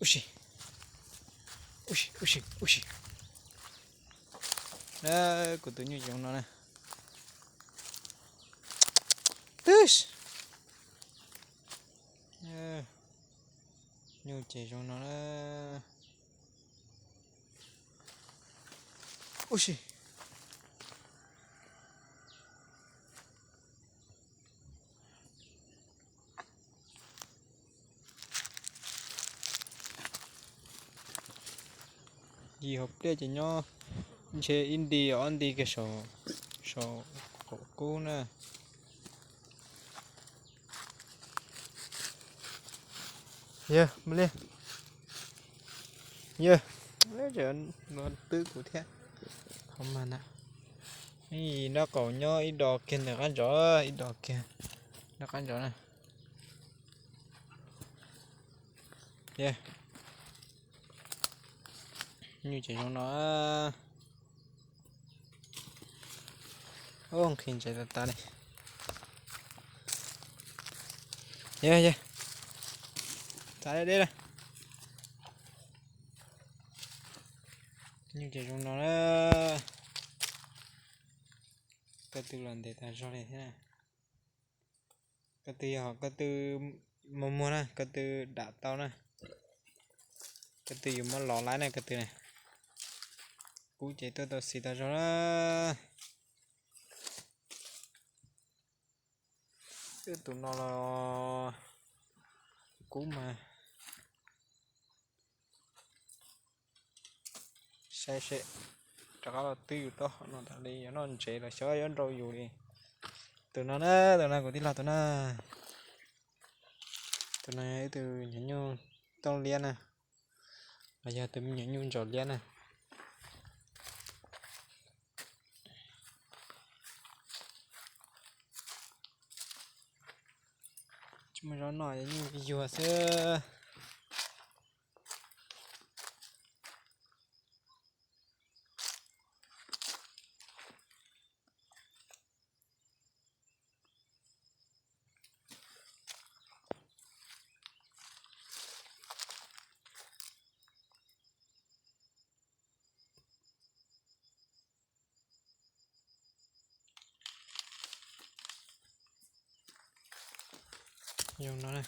Ub si, ub si, ub si, ub si. Kuv tus nyuj ces zoo no na. Twb, nyuj ces zoo no na. Ub si. Yim hauv pliaj ces nyob ntshe ib nti ob nti kiag saum, saum qaum kub na. Yog, mus li. Yog, twb kuv thiab. Qhov mas na, nyob qaum nyob ib do kiag ntawm qab ntsov, ib do kiag nram qab ntsov na. Nyuj ces zoo no. Nqhis ntses tas tas li. Yog, yog, tas deb deb lawm. Nyuj ces zoo no na. Ko tw los ntev tas zog li thiab. Ko tw yog ko tw muag muag na, ko tw dam tau na. Ko tw yus muab los laib na ko tw na. Kub ces tuaj tau xis tas zog na. Tus no los kub mas. Saib seb, rov qab los twb yus taub hau no tas li, yuav noj ntsev los xyov yuav nrau yus li. Tus no na, tus no kuv tij laug tus na. Tus no yog ib tug nyuam nyuj tooj liab na, los yog tus me nyuam nyuj ntsaum liab na. Tsis muaj zaub noj, nyuj yuag xwb. Zoo no na.